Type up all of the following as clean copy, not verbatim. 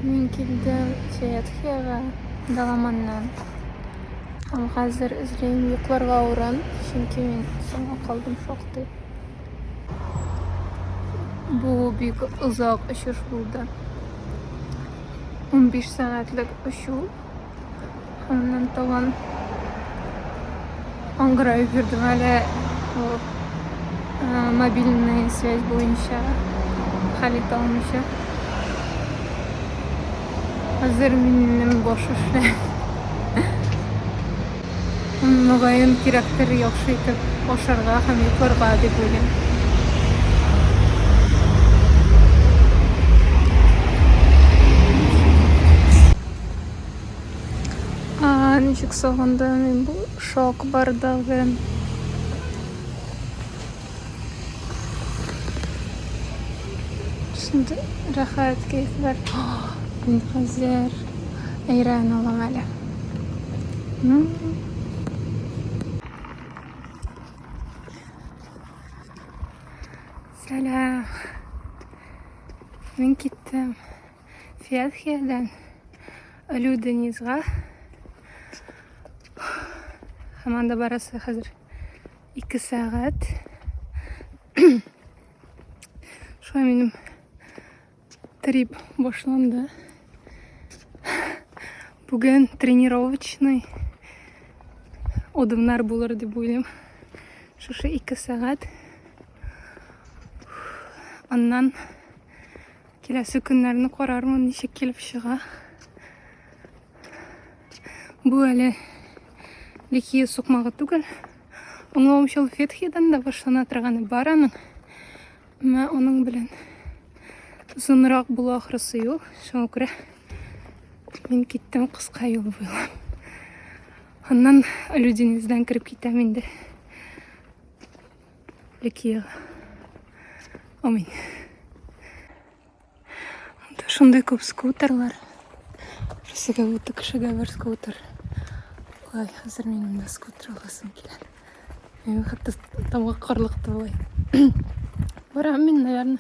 Мин килдем Фетхиягә Даламаннан. Һәм хәзер эзлим йокларга урын, чөнки мин соңга калдым шактый. Бу бик озак очыш булды. 15 сәгатьлек очу. Аннан тагын аңгыраеп йөрдем әле ул мобильный связь буенча хәл итә алмыйча. Хәзер минем баш эшли. Мөгаен кирәктер яхшы итеп ашарга һәм йокларга дип уйлыйм. Ничек сагындым мин бу шок бардагын. Шундый рәхәт кәеф бар. Мин хәзер әйрән алам әле. Сәлам. Мин киттем. Фетхиядән Олюденизга. Һәм анда барасы хәзер 2 сәгать. Шулай минем трип башланды. Бүген тренировочный адымнар булыр дип уйлыйм. Шушы 2 сәгать. Аннан Киләсе көннәрне карармын, ничек килеп чыга. Бу әле Ликия сукмагы түгел. Аңлавымча, ул Фетхиядән дә башлана торганы бар аның. Әмма аның белән озынрак була ахрысы юл. Шуңа күрә мин киттем кыска юл буйлап. Аннан Олюдениздән кереп китәм инде. Ликияга. Амин. Монда шундый күп скутерлар. Берсе как будто кешегә бер скутер. Ой, хәзер минем дә скутер аласым килә. Минем хәтта тамак карлыкты болай. Барам мин, наверное,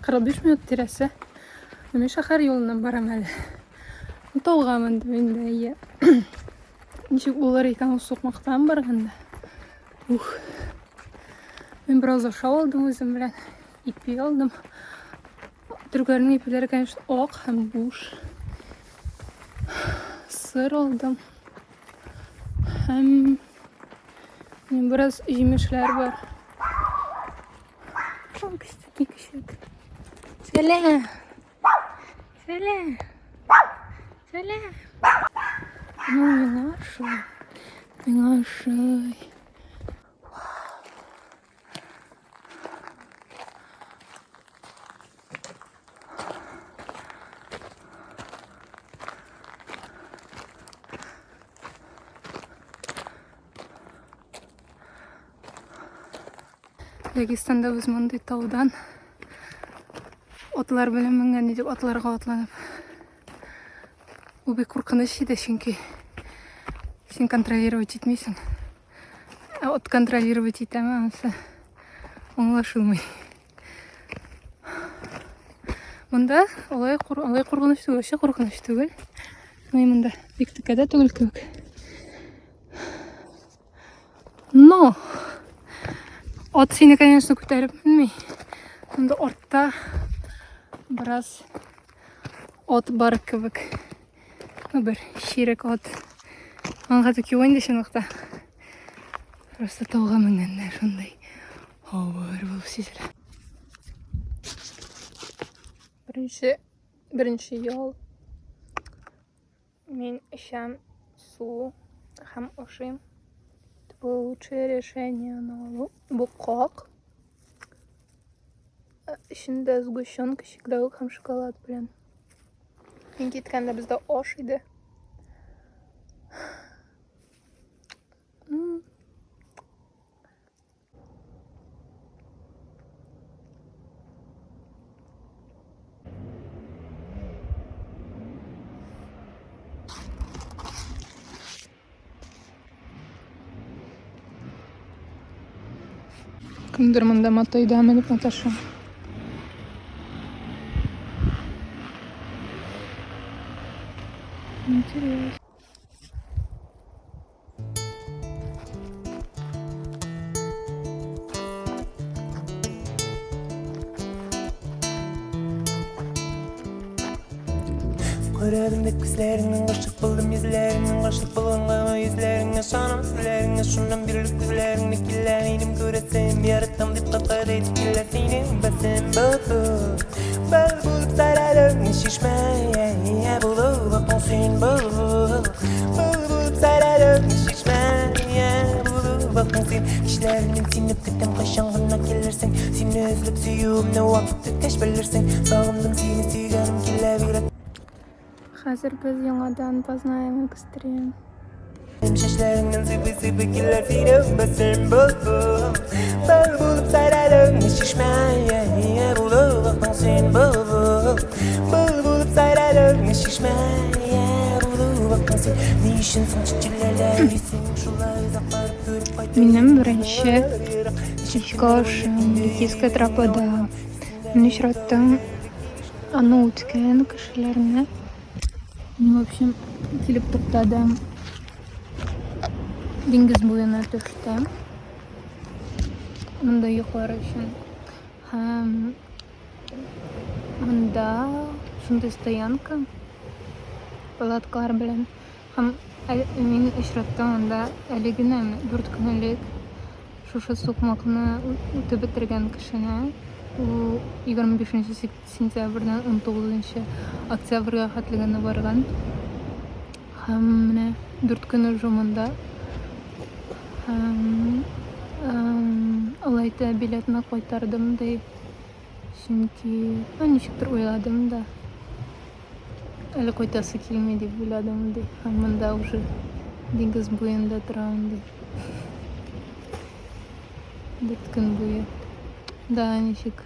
45 минут тирәсе. Мин шәһәр юлыннан барам әле. Тауга мендем инде, әйе. Ничек булыр икән ул сукмактан барганда? Ух. Мин бераз ашау алдым үзем белән. Ипи алдым. Төркеләрнең ипиләре, конечно, ак һәм буш. Сыр алдым. Һәм мин бераз җимешләр бар. О, кстати, көчек. Сәлам. Сәлам. Сәлам. Ну, миңа ошый. Миңа ошый. Дагестанда без мондый таудан атлар белән менгән идек, атларга атланып. Ул бик куркыныч иде, чөнки син контролировать итмисең. Ә ат контролировать итәме, анысы аңлашылмый. Монда алай, алай куркыныч түгел, вообще куркыныч түгел. Мин монда бик текә дә түгел кебек. Но ат сине, конечно, күтәреп менми. Монда артта бераз ат бар кебек. Ну, бер чирек ат. Аңа так юк инде чынлыкта. Просто тауга менгәндә шундый авыр булып сизелә. Беренче беренче ял. Мин эчәм су һәм ашыйм. Бу лучшее решение аны алу. Бу как. Эчендә сгущенка, чикләвек һәм шоколад белән. Мин киткәндә бездә аш иде. Кемдер монда матайда менеп маташа. Интересно. Карадым да күзләреңнең гашык булдым йөзләреңнең гашык булганга йөзләреңә ышанам сүзләреңә шуннан бирле күзләреңне килә минем күрәсем яратам дип кат-кат әйтеп килә синең бәсем был был булып сайрадың чишмә булып актың син был был булып сайрадың чишмә булып актың син кичләрен сине көтәм кайчан гына килерсең сине эзләп сөюемне вакыт үткәч белерсең сагындым сине сөйгәнем килә бигрәк Хәзер без яңадан познаем экстрим. Чәчләреңнән сыйпый-сыйпый килә синең бәсем был был булып сайрадың чишмә булып актың син был был булып сайрадың чишмә булып актың син ни өчен соң чит җирләрдә йөрисең шулай озак барып күреп кайтып Минем беренче кичке ашым Ликийская тропада. Мин очраттым аны үткән кешеләрне. Мин, в общем, килеп туктадым. Диңгез буена төштем. Монда йоклар өчен. Һәм монда шундый стоянка палаткалар белән. Һәм мин очраттым монда әле генә, 4 көн элек шушы сукмакны үтеп бетергән кешене. Ул 25 сентябрьдән 19 октябрьгә хәтле генә барган. Һәм менә 4 көн уже монда. Һәм ул әйтә, билетны кайтардым, ди. Чөнки, ну, ничектер уйладым да. Әле кайтасы килми дип уйладым, ди. Һәм монда уже диңгез буенда торам, ди. 4 көн буе. Да, ничек.